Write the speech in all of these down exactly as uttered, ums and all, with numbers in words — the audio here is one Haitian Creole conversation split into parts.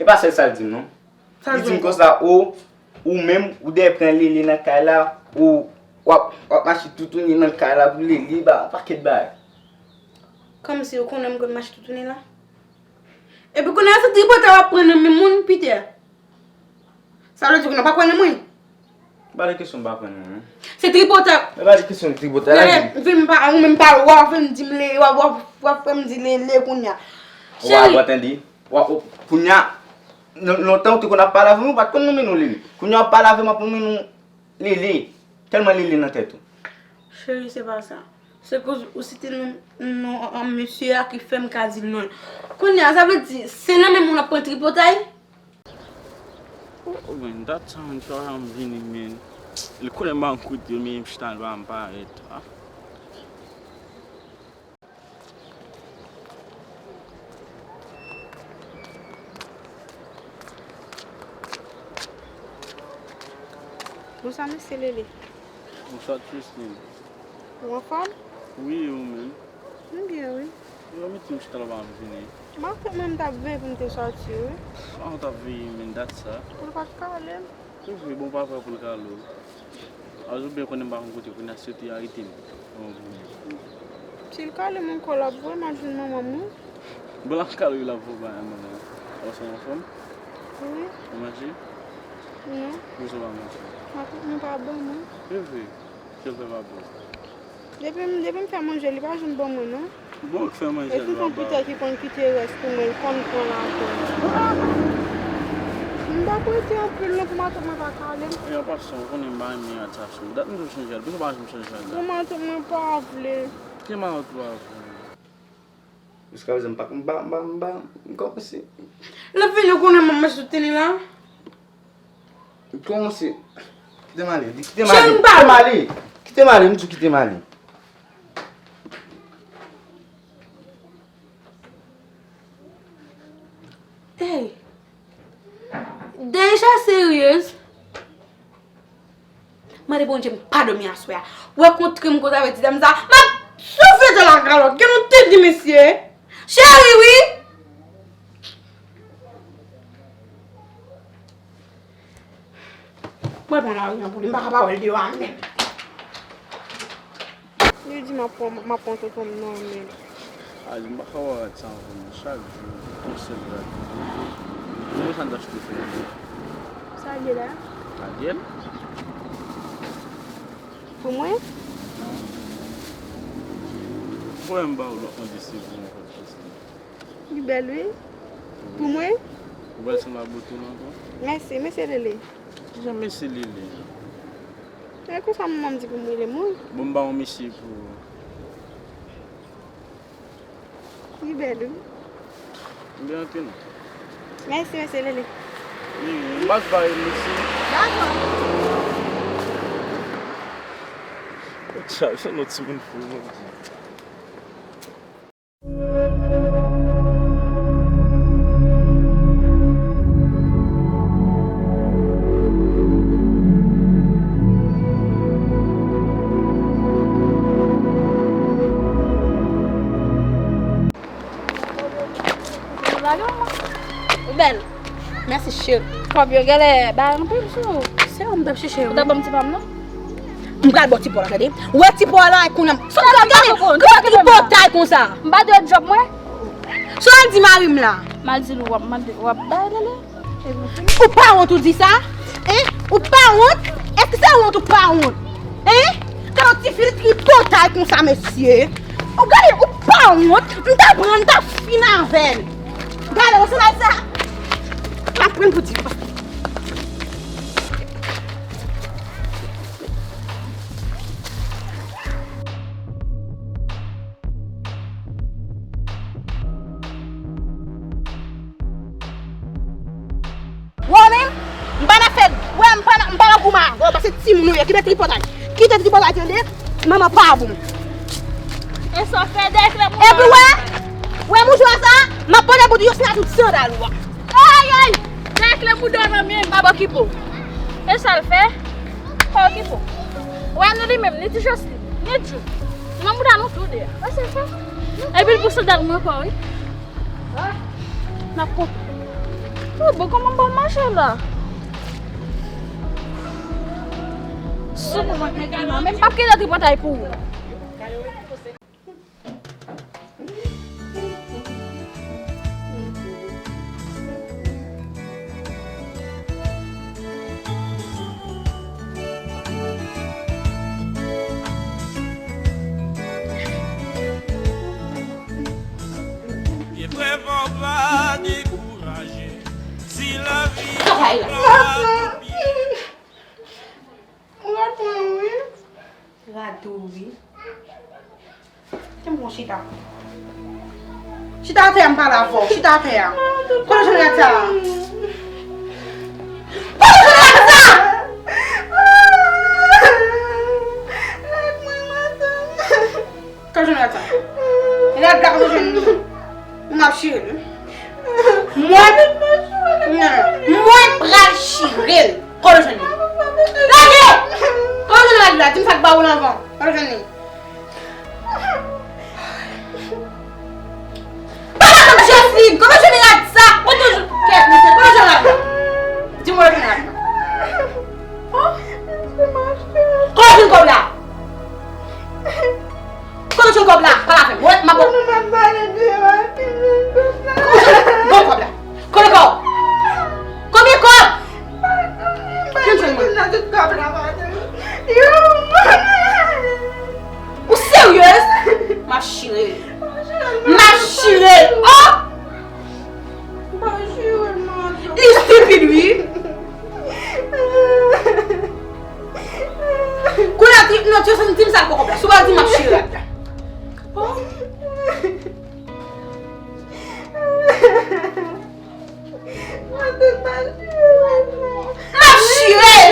E pa sèl sa l di m non. Li di m konsa, o, ou menm, ou dèyè pran Lele nan kay la, ou w ap, w ap mache toutouni nan kay la pou Lele, ba, yon pakèt bagay. Kòmsi ou konnen m konn mache toutouni la? Epi kounye a se tripotay w ap pran nan men moun, Peter. Sa vle di kounye a w pa kwè nan mwen? Ba de kesyon m pa kwè nan mwen. Se tripotay. Ba de kesyon tripotay la. Vin pa, ou menm pa, w ap vin di m Lele, w ap, w ap, w ap fè m di Lele kounye a. Cheri. Wa, wa tande. Wa, o, kounye a, lon-, lontan ou te konn ap pale avè m, ou pa t konn nonmen non Lele. Kounye a w ap pale avè m, w ap nonmen non Lele. Tèlman Lele nan tèt ou. Cheri, se pa sa. Se koz ou site non, non, an mesye a ki fè m ka di l non. Kounye a, sa vle di, se nan men moun ap pran tripotay? Oh, man, that time, chwa m vini, man. Li konnen m pa koute, men m chita, l pa m parèt. Ah. Bonswa, mesye Lele. Bonswa, Christine. Ou anfòm? Wi, ou menm? M byen, wi. Yo, mete m chita la, pa m vini. Matant mwen, m t ap veye pou m te sòti, wi. Sa w t ap veye, men dat sa? Pou l pa t kale m. Se vre, bon, pa prè pou l kale w. Azo byen konnen m pa konn kote kounye a, si yo te arete m. Si l kale m ankò, l ap voye m al jwenn manman m, wi. Bon, l ap kale w, l ap voye w bay manman w. Ou anfòm? Wi. Ou manje? Non. Poukisa w pa manje? Matant mwen pa ban mwen. Se vre. Kè l fè pa bon. Depi m, depi m fè manje, li pa janm ban mwen, non. Bon, k fè manje, li pa ba w. E se yon Peter ki konn kite rès pou mwen, l konn pran lajan. M p ap rete anpil, non, pou matant mwen pa kale m. E an pasan, ou konnen m pa renmen rad sa sou ou. Dat m toujou chanje rad. Poukisa w pa janm chanje rad la? Bon, matant mwen pa vle. Ki matant ou pa vle? Jiskaprezan, m pa, m pa, m pa, m pa, m kòmanse. L ap vini, ou konnen m ap mache sou teni la. Kòmanse. Kite m ale, di kite m ale. Kite m ale. Kite m ale, m di w kite m ale. Hey! Deja seryez? Mande Bondye m pa dòmi aswè a. Ou wè kontre m kote avèk ti dam sa, m ap souflete lakalòt. Gen yon tèt di mesye. Cheri, wi. Mwen pran lari an pou li, m pa ka pa wè l deyò a menm. Li di m ap pran, m ap pran tonton m nan men l. A di m pa ka wè rad sa ankò non, chak jou, yon sèl rad. Mwen sa n t achte fè. Sa l ye la? Sa l ye? Pou mwen? Mwen m ba w lòt mande se pou mwen. Li bèl, wi. Pou mwen? Ou wè l sanble ak bote w la ankò? Mèsi, mesye Lele. Kijan mesye Lele? E konsa manman m di pou m rele m, wi. Bon, m ba w mesye pou ou. Li bèl, wi. M byen anpil. Mèsi, mesye Lele. Wi, wi. M pa t ba w mesye. Dakò. Tcha, se yon lòt timoun fou, mwen di. Ou bèl. Mèsi, cheri. Kòb yo genlè bay anpil sou. Se ou m t ap chèche, wi. Ou t ap ban m ti pa m, non? M pral ba w ti pa w la, tande. Ou wè ti pa w la, kounye a. Sot la, gade, gade tripotay konsa. M pa dwe djòb mwen? Sa w al di mari m la? M al di l w ap mande, w ap bay Lele. Ou pa wont ou di sa? Hein? Ou pa wont? Èske se wont ou pa wont? Hein? Gade yon ti fi tripotay konsa, mesye. Ou gade, ou pa wont? M ta pran, m ta fin avè l. Gade, ou se la sa? M ap pran pou di. Wè w menm, m pa nan fè, wè, m pa nan, m pa nan goumen avè w, paske timoun ou ye, kite tripotay. Kite tripotay, tande? Manman pa bon. E sa w fè dèyè klè mouda w? Epi wè, wè mouchwa sa, m ap pote pou di yo sina tout sandal ou a. Ayayay! Dèyè klè mouda w nan men m, m ap okipe w. E sa l fè? Pa okipe w. Wè nou li menm, ni ti Josli, ni Djou. Nan mouda nou tou de a. Wè sa l fè? Epi l pou sandal mwen ankò, wi. N ap konprann. Oh, bon, kòman m pral mache la? Sou moman nèg la, men m p ap kite tripotay pou ou. Byen frè, fò w pa dekouraje. Si lavi pa konpli. Ou rate mwen, wi. Rate w, wi. Kite m pran chita. Chita atè a, m pale avè w. Chita atè a. Kote w jwenn rad sa a? Kote w jwenn rad sa a? Kote w jwenn rad sa a? Rad la kote w jwenn li? M ap chire l. Mwen, non, non, mwen pral chire l. Kote w jwenn li? Lage! Kote w jwenn rad la? Di m sa k ba ou l anvan. Kote w jwenn li? Pale avè m, Joseline! Kote w jwenn rad sa? Kote w jwenn, kèt mesye, kote w jwenn rad la? Di m kote w jwenn rad la. Kote w jwenn kòb la? Kote w jwenn kòb la? Pale avè m. Wè, m ap ba w. Kote w jwenn kòb la? Kote kòb? Konbyen kòb? Kote w jwenn mwen? Ou seryez? M ap chire. M ap chire. Oh! Li estipid, wi. Kounye a, di, non, ti Joseline, di m sa l poko fè. Si w pa di, m ap chire rad la. Oh. M ap chire l.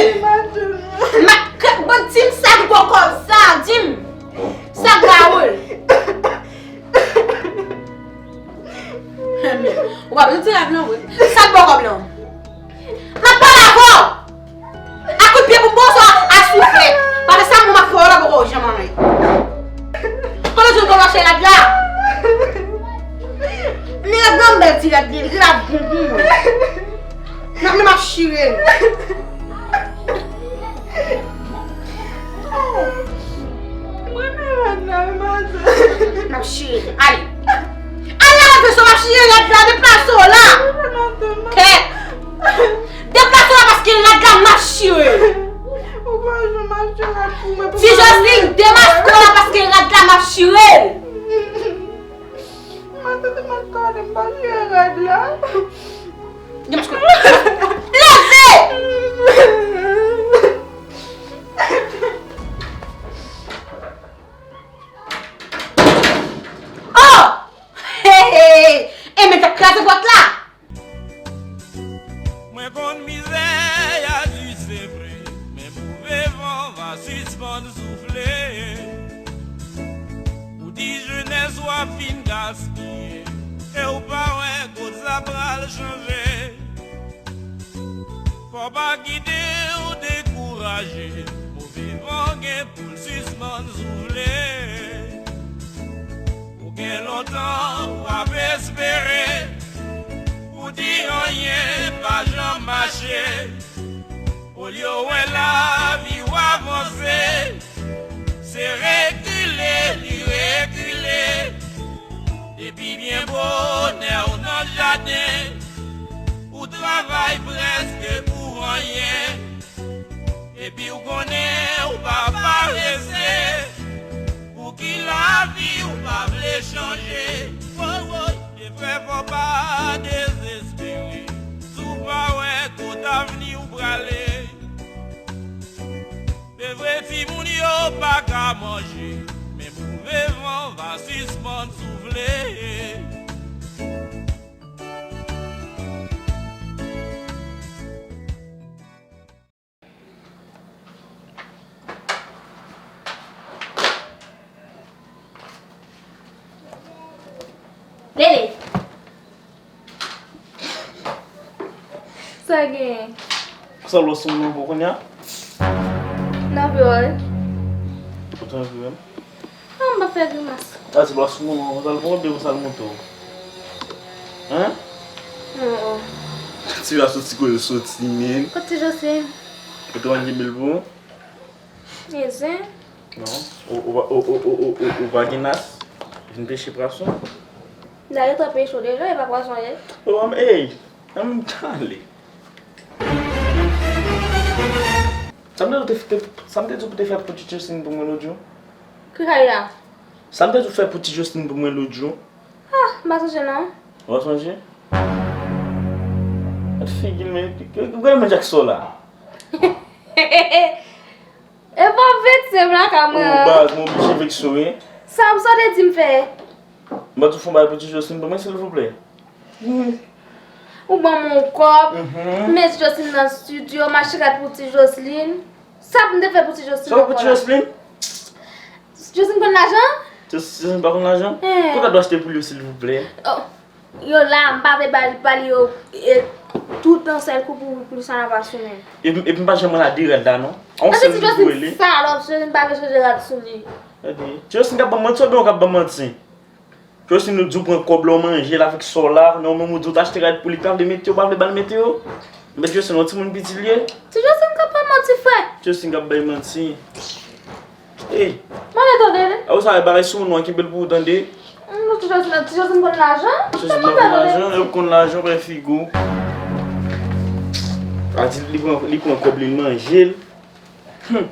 M ap, bon, di m sa k poko sa, di m. Sa k ba ou l. Ou pa bezwen ti rad lan vre. Sa k ba w kòb lan? M ap pale avè w. A kout pye pou m ba w sa, a souflèt. Paske sa mwen m ap fè w la poko janm anyen. Kote w jwenn kòb w achte rad la? Men rad lan bèl ti rad li, li la bon pou mwen. M ap, m ap chire l. Mwen men rad la, wi, matant. M ap chire l. Ale. Al lave veso, m ap chire rad la, deplase w la. Kèt. Deplase w la paske rad la, m ap chire l. Ou pa janm achte rad pou mwen, pou mwen. Ti Joseline, demaske w la paske rad la, m ap chire l. Matant, matant, m pa chire rad la. Demaske w la. Leve! Oh! Hey, hey, hey. E men t ap kraze pòt la. Mwen konn mizè a di se vre, men move van va sispann soufle. Ou di jenès w ap fin gaspiye, e w pa wè kote sa pral chanje. Fò pa kite w dekouraje, move van gen pou l sispann soufle. Ou gen lontan w ap espere, ou di anyen pa janm mache. Olye w wè lavi w avanse, se rekile li rekile. Depi byen bonè w nan jaden, ou travay prèske pou anyen. Epi w konnen w pa parese, pouki lavi w pa vle chanje. Woy, woy, byen frè, fò pa dezespere, si w pa wè kot avni w prale. Se vre, timoun yo pa ka manje, men move van va sispann soufle. Lele. Sa gen? Sa w sou mwen pou kounye a? N ap yo, wi. Ou t anvi wè m? Non, m pa fè grimas. A, se pa sou mwen, sa l poko byen pou sa l monte w. Hein? Non. Ti la soti kote l soti, men. Kot ti Joseline? Ou te konn kenbe l pou ou? Ezen. Non. Ou, ou, ou pa gen nas? Vin peche pwason? Dayè, trè peche deja, e pa pwason ye. Oh, ey, ann ale. Sa m te di w te, te, sa m te di w pou te fè pou ti Joseline pou mwen lòt jou? Ki kay la? Sa m te di w fè pou ti Joseline pou mwen lòt jou? Ah, m pa sonje non. Ou pa sonje? Gad figi l, men, gade men jak sa w la. E pa vekse m la ka mwen. Oh, baz, mwen oblije vekse w, wi. Sa, sa w te di m fè? M pa di w fè yon bagay pou ti Joseline pou mwen, silvouplè? Ou ban m yon kòb, mhm, men ti Joseline nan estidyo, m achte rad pou ti Joseline. Sa pou m te fè pou ti Joseline ankò la? Sa pou ti Joseline? Joseline konn lajan? Joseline pa konn lajan? Hen. Pou gad w achte pou li, silvouplè? Oh, yo la, m pa vle ba li, ba li yo, e, tout an sèl kou pou, pou Luciana pa sou men. Epi, epi m pa janm wè l a de rad la, non. An sèl jou pou li. Sa ti Joseline salòp, Joseline pa vle chanje rad sou li. Gade, ti Joseline k ap ban m manti oubyen ou k ap ban m manti? Joseline, ou di w pran kòb la, ou manje l avèk sa w la, men ou menm ou di w t achte rad pou li, pa vle mete yo, pa vle ba l mete yo. Men Joseline, yon timoun piti l ye. Ti Joseline k ap bay manti, frè. Joseline k ap bay manti. Ey. Mande tande, wi. A ou sa, bagay sou moun nan, kenbe l pou ou tande. Non, ti Joseline, ti Joseline konn lajan. Ti Joseline konn lajan, yo konn lajan, wè figi w. A di li pran, li pran kòb li, l manje l. Hmm.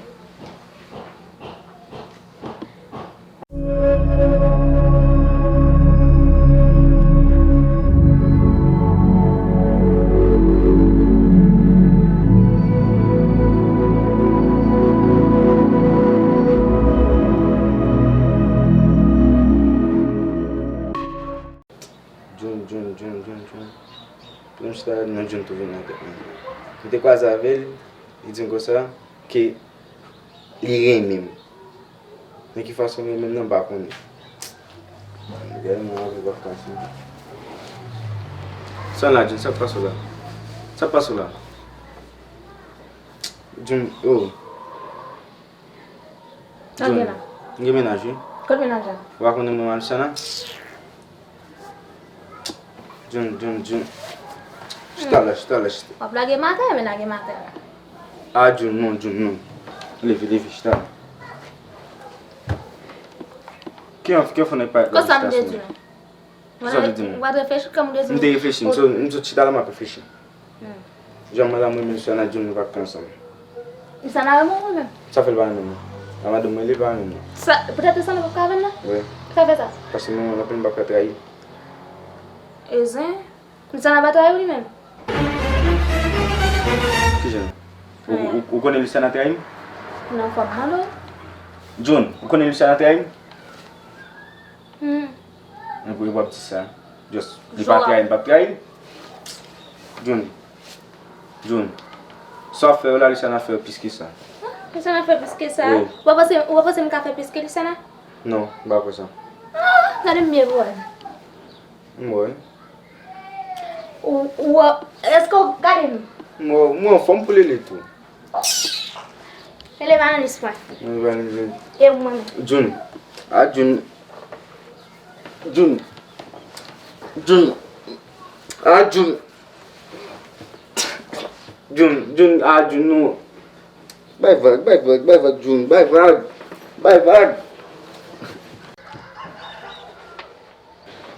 Jun, Jun, Jun, Jun, Jun. Pou m chita la, non, Jun tou vin nan tèt mwen. M te kwaze avè l, li di m konsa ke li renmen m. Nan ki fason l renmen m nan, m pa konnen. Gade mwen avè l pa fason. Sa la, Jun, sa k pase w la? Sa k pase w la? Jun, oh. Sa w gen la? M gen mennaj, wi. Kot mennaj la? Ou pa konnen mwen, Luciana? Jun, Jun, Jun. Chita la, chita la, chita. W ap lage m atè, men lage m atè la. Ah, Jun, non, Jun, non. Leve, leve, chita la. Ki an, ki an fè nèg pa... Konsa m te di nou. Kisa w te di m? Ou pa t reflechi kòm ou te di m. M te reflechi, m sot, m sot chita la, m ap reflechi. Hmm. Jan madanm mwen menm Luciana di nou pa ka ansanm. Luciana renmen w menm? Sa fè l pa renmen mwen? A madanm mwen li pa renmen mwen. Sa, poutèt Luciana p ap ka avè m nan? Wi. Sa fè sa? Paske mwen menm anpil m p ap ka trayi. Ezen, Luciana pa trayi w li menm? Kijan? Ou, ou, ou konnen Luciana trayi m? Non, fò m mande w. Jun, ou konnen Luciana trayi m? Hmm. Mwen pou w ap di sa. Just, li pa trayi, li p ap trayi. Jun. Jun. Sa w ap fè yo la, Luciana fè yo plis ke sa. Ah, Luciana fè plis ke sa? Wi. Ou pa panse, ou pa panse m ka fè plis ke Luciana? Non, m pa kwè sa. Ah, gade m byen pou wè. M wè. Ou, ou, èske w gade m? M wè, m wè anfòm pou lele tou. Lele pa nan lis mwen. Lele pa nan lis mwen. E mwen menm. Jun. A Jun. Jun. Jun. A Jun. Jun, Jun, a Jun, non. Bay vag, bay vag, bay vag, Jun, bay vag. Bay vag.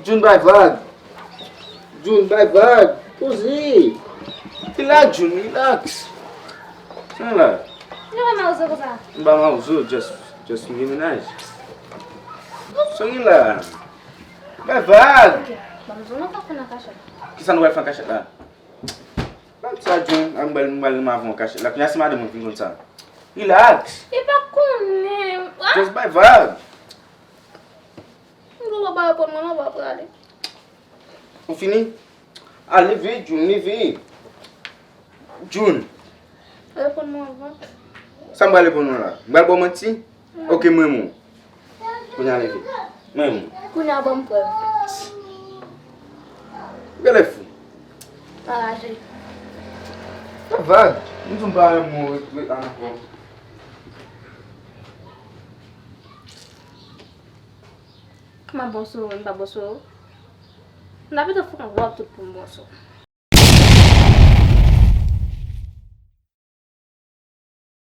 Jun, bay vag. Jun, bay vag. Poze. Rilaks, Jun, rilaks. Sa la? Ou pa mawozo konsa? M pa mawozo, just, just m gen mennaj. Sa gen la? Bay vag. Ok. Ban m di w, nou ka fè nan kachèt. Kisa nou pral fè an kachèt la? Ban m sa, Jun, an m pral, m pral renmen avè w an kachèt la. Kounya si madanm mwen vin konn sa. Rilaks. Li pa konnen. Ah! Just bay vag. Ou pa reponn mwen non, w ap prale. Ou fini? A, leve, Jun, leve. Jun. Reponn mwen anvan. Sa m pral reponn ou la? M pral ba w manti? Mm. Ok, m renmen w. Kounya leve. M renmen w. Kounya ban m prèv. Gade fou. Anraje. Sa vag. M di w m pa renmen w, ret, ret la ankò. M ap bon sou ou, m pa bon sou ou. M ta pito fè yon wòb tout pou m bon sou ou.